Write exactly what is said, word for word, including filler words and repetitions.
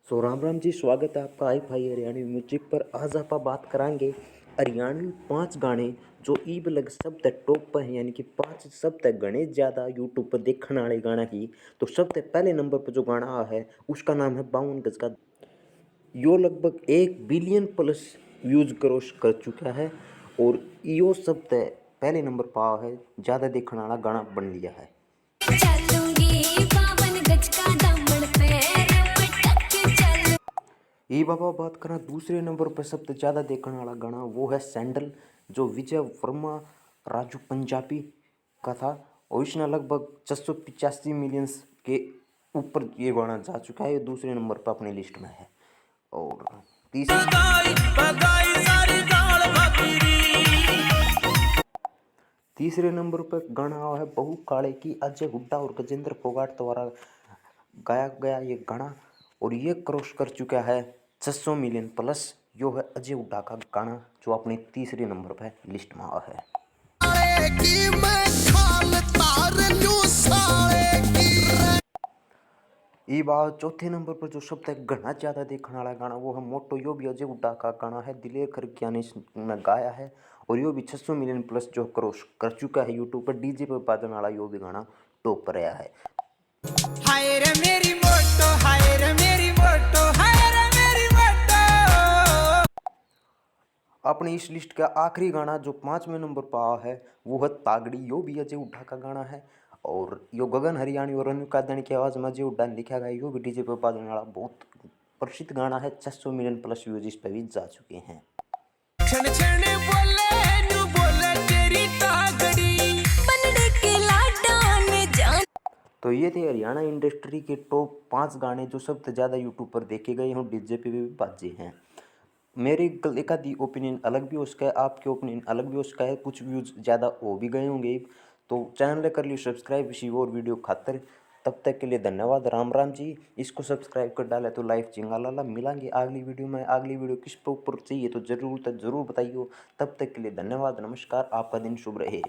सो राम राम जी, स्वागत है आपका हाई फाई हरियाणवी म्यूजिक पर। आज आप बात करांगे हरियाणवी पांच गाने जो ईब लग सब तक टॉप पर हैं, यानी कि पांच सब तक घने ज़्यादा YouTube पर देखने वाले गाना की। तो सबसे पहले नंबर पर जो गाना है उसका नाम है बावन गज का। यो लगभग एक बिलियन प्लस व्यूज क्रॉस कर चुका है और यो सबसे पहले नंबर पर है, ज़्यादा देखने वाला गाना बन लिया है। चलूंगी बावन गज का दामन पे, रे मटक चलूं। ये बाबा बात करा दूसरे नंबर पर सबसे ज़्यादा देखने वाला गाना, वो है सैंडल, जो विजय वर्मा राजू पंजाबी का था और इसने लगभग छः सौ पचासी मिलियंस के ऊपर ये गाना जा चुका है, ये दूसरे नंबर पर अपनी लिस्ट में है। और तीसरे तीसरे नंबर पर गाना आया है बहू काले की, अजय हुड्डा और गजेंद्र फोगाट द्वारा गाया गया ये गाना और ये क्रॉस कर चुका है छः सौ मिलियन प्लस। यो है अजय हुड्डा का गाना जो अपने तीसरे नंबर पर लिस्ट में आया है। की मैं खाल तार लूं साले की। इब आओ चौथे नंबर पर जो सब तक घना ज़्यादा देखने वाला गाना, वो है मोटो। यो भी अजय हुड्डा का गाना है, दिलेर खरकिया ने इसमें गाया है और यो भी छः सौ मिलियन प्लस जो क्रॉस कर चुका है YouTube पर। डीजे पे बाजन वाला यो भी गाना टॉप पर आया है। हाय रे मेरी मोटो, हाय रे मेरी मोटो, हाय रे मेरी मोटो। अपनी इस लिस्ट का आखिरी गाना जो पाँचवें नंबर पर आया है वो है तागड़ी। यो भी अजय हुड्डा का गाना है और यो गगन हरियाणवी और अनु कादन की आवाज़ में अजय हुड्डा ने लिखा गया। यो भी डीजे पे बाजने वाला बहुत प्रसिद्ध गाना है, छः सौ मिलियन प्लस व्यूज इस पे भी जा चुके हैं। छन छन बोले न्यू बोले तेरी तागड़ी, बनड़े के लाडा ने जान। तो ये थे हरियाणा इंडस्ट्री के टॉप पाँच गाने जो सबसे ज़्यादा YouTube पर देखे गए हों, डीजे पे भी बाजे हैं। मेरी गल-, एक आधी ओपिनियन अलग भी हो सका है, आपके ओपिनियन अलग भी हो सका है, कुछ व्यूज ज़्यादा हो भी गए होंगे। तो चैनल कर लियो सब्सक्राइब इसी और वीडियो खातर। तब तक के लिए धन्यवाद, राम राम जी। इसको सब्सक्राइब कर डाले तो लाइफ चिंगालाला। मिलांगे अगली वीडियो में। अगली वीडियो किस पे ऊपर चाहिए तो ज़रूर तो ज़रूर बताइयो। तब तक के लिए धन्यवाद, नमस्कार, आपका दिन शुभ रहे।